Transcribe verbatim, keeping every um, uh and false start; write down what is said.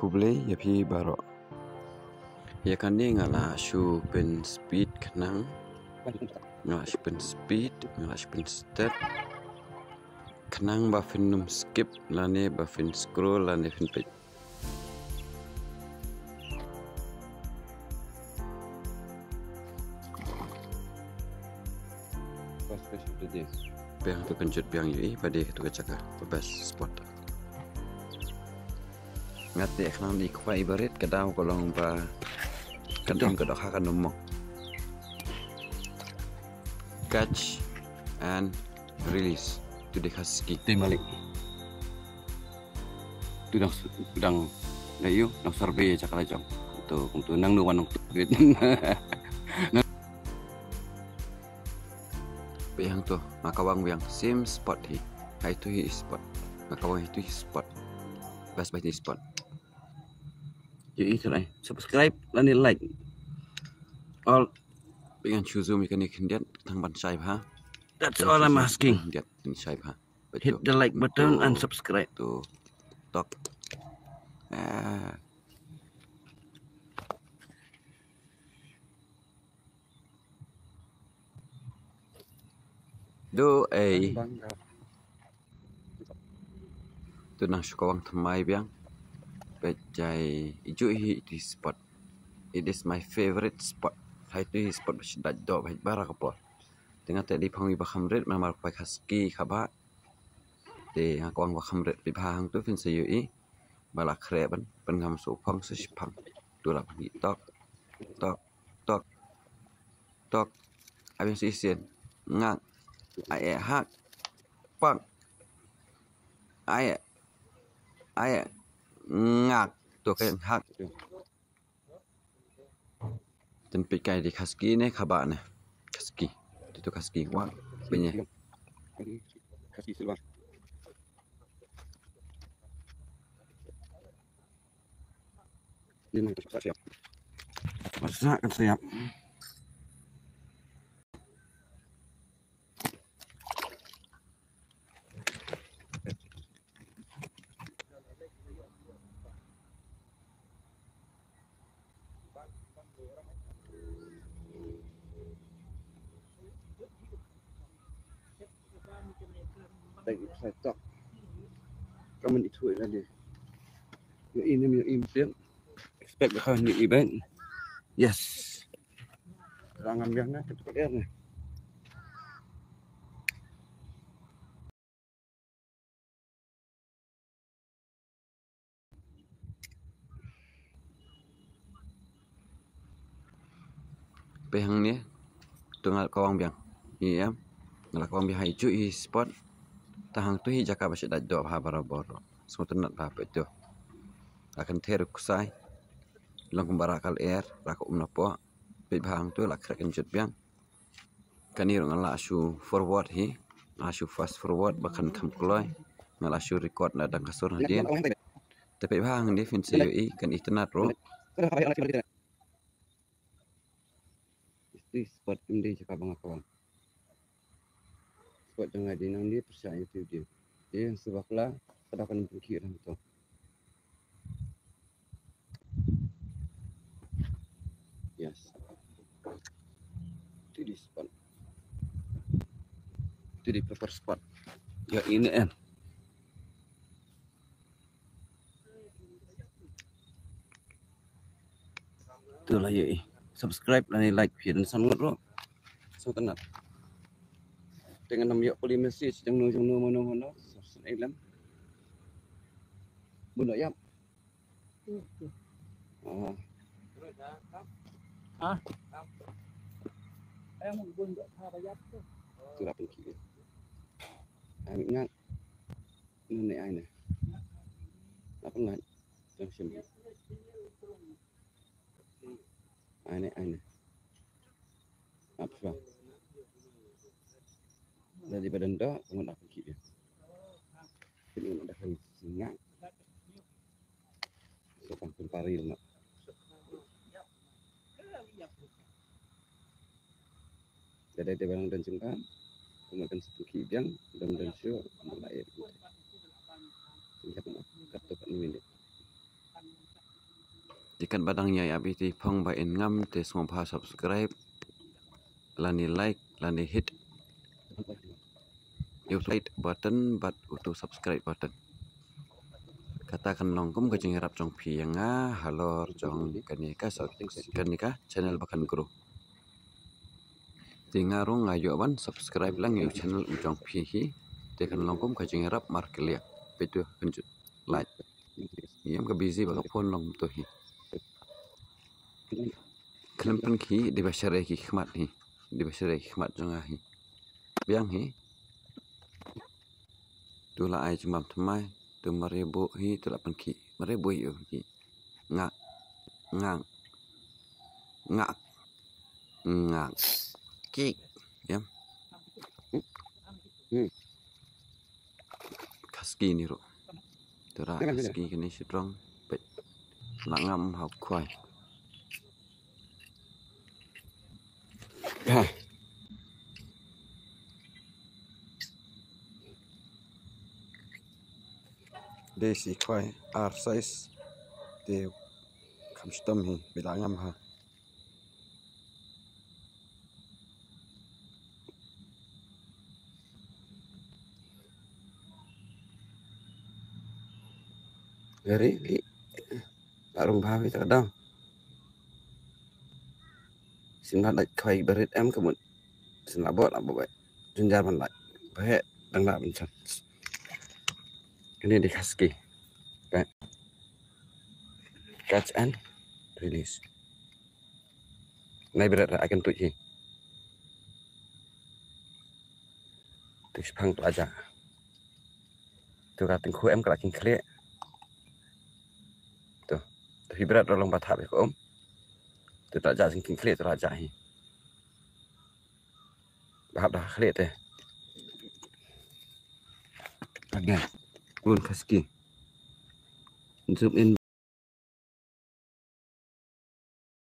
Khublei ïa phi baroh. Ïa kane nga la shu pynspeed khnang. Nga la shu pynspeed, nga la shu pynstet. Khnang ba phin ym skip lane ba phin scroll lane phin peit. Best place of the day. Biang tu kan jut biang ïa i ba dei tu ka jaka best spot. Nga te khnang di khwai barit ka daw ka long ba ka dang ka dok ha ka numok. Catch and release. Tu dei ka ski. Te malik. Tu dang dang dang ïu dang survey jaka la jong. Tu kum tu nang nu wan nang tu. Biang tu nga kawang biang same spot hi. Hai tu hi spot. Nga kawang hi tu hi spot. Best best hi spot. Ïa i trai subscribe lane like. All. Biang shu zoom ïa kane khyndiat tang ban shai bha. That's all I'm asking. Khyndiat shai bha. Hit the like button and subscribe. Tu tok. Ah. Do ei. Tu nang shu kawang thymmai biang. Peit jai i ju hi i spot. It is my favorite spot. Hai tu hi spot ba shi dait doh ba bara ka por. Te nga te di phong i ba kham rit namar ka ski ka ba. Te nga kawang ba kham rit peit bha hang tu phin sa ïohi. Ba la khreh ban pynngam sa u phong sa shiphang. Tu la pynhi tok tok tok tok. Abin sa isien ngak. Ai eh hak. Pak. Ai eh. Ai eh. Ngak. Tu ka hak. Tyn peit kai di ka ski ne ka ba ne. Ka ski. Di tu ka ski wa. Peit ne. Ka ski silver. Ni nang ka siap. Masak kan siap. Thank you, Sai Tok. Kaman itu lagi. Ïa ini ïa ini. Expect ka ni event. Yes. Rangam yang na ketuk air ni. Peit hangne. Tu nga la kawang biang. Ïa. Nga la kawang biang ha i ju i spot. Ta hang tu hi jaka ba shi dait doh bha barabor. Sngewtynnat bha peit tu. La kynther u ksai. Long kumba ra ka lyer, ra ka um na poh. Peit bha hang tu la khreh kynjut biang. Kane ruh nga la shu forward hi. Nga la shu fast forward ba kan kham kloi. Nga la shu record na dang ka sur hadien. Te peit bha hangne phin sa ïohi kan itynnat ruh. Isti spot ym dei jaka ba nga kawang. Spot jong nga dei nangne pyrshah ïa u dei. Dei sa bakla ka da kan pynkhih rang to. Yes. Tu dei spot. Tu dei proper spot. Ïa ini em. Tu la ïa i. Subscribe lane like phi don san ngut ruh. Sngewtynnat. Te ngan ym ïoh puli message jong no jong no mano mano. Sa sngewlem. Bun ïap. Oh. Ah. Tu la pynkhih. Ai ngat. Ngan ne ai ne. Apa ngat? Jong sim. Ai ne ai ne. Apa sa? Dari badan dah, ngan apa ki dia? Ini ada kan singa. Sopan pun paril nak. Jadi dia barang dan jengka. Kemudian satu ki biang dan dan sio malah air. Tingkat nak kat tu kat ni minit. Te katba dang ïa ïa bi te phong ba in ngam te sngewbha subscribe lane like lane hit ïa u like button bad utu subscribe button. Kata kan long kum ka jingïarap jong phi ïa nga halor jong kane ka sa-, kane ka channel ba kan grow. Te nga ruh nga ïoh ban subscribe lang ïa u channel u jong phi hi. Te kan long kum ka jingïarap markylliang. Peit tu kan ju like. Ïam ka busy ba ka phone long to hi. Khlem pynkhih dei ba sharei ki khmat hi. Dei ba sharei ki khmat jong nga hi. Biang hi. Tu la ai jingmam thymmai. Tu mareh buh hi tu la pynkhih. Mareh buh hi u pynkhih. Ngak. Ngak. Ngak. Ngak. Kik. Ïam. Khasi ni ruh. Tu ra khasi kine shi trong. Peit. La ngam ha u khwai. Ha. Dei shi khwai ar size. Te kham shitom hi, ba la ngam ha. Very li. La rung bha wi ta ka dang. Sim la dait khwai ba rit em ka mut. Sim la bot la bot. Jynjar ban dait. Ba heh dang la ban chan. Kane dei khasi. Ba. Catch and release. Nai bret ra akan tuh hi. Tu shipang tu aja. Tu ka tingkhu em ka la king khlieh. Tu. Tu hi bret ra long ba thap hi ko um. Tu ta aja sing king khlieh tu la aja hi. Ba hap da khlieh te. Again. Bun khasi. Zoom in.